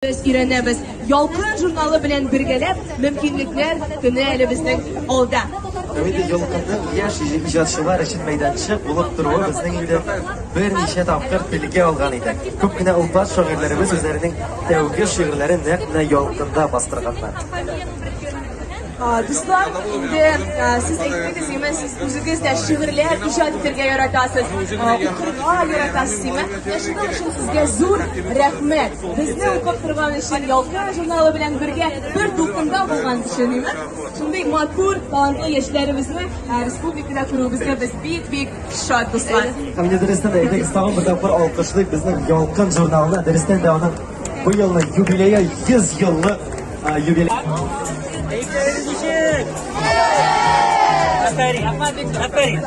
Без өйрәнәбез. Ялкын журналы белән бергәләп мөмкинлекләр көне әле безнең алда. Һәм инде Ялкынның яшь иҗатчылар өчен мәйданчык булып торуы безнең инде берничә тапкыр телгә алган иде. Күп кенә олпат шагыйрьләребез үзләренең тәүге шигырьләрен нәкъ менә Ялкында бастырганнар. Дуслар, инде сез әйттегез, име, сез үзегез дә шигырьләр иҗат итәргә яратасыз, укырга яратасыз, име. Менә шуның өчен сезгә зур рәхмәт. Безне укып торган өчен, Ялкын журналы белән бергә бер дулкында булган өчен, име. Шундый матур, талантлы яшьләребезне республикада күрүебезгә без бик-бик шат, дуслар. Һәм инде дөрестән дә, әйдәгез тагын бер тапкыр алкышлыйк безнең Ялкын журналына. Дөрестән дә аның бу елны юбилее 100 еллык юбилей. Әйткәнегез ничек? Афәрин, афәрин.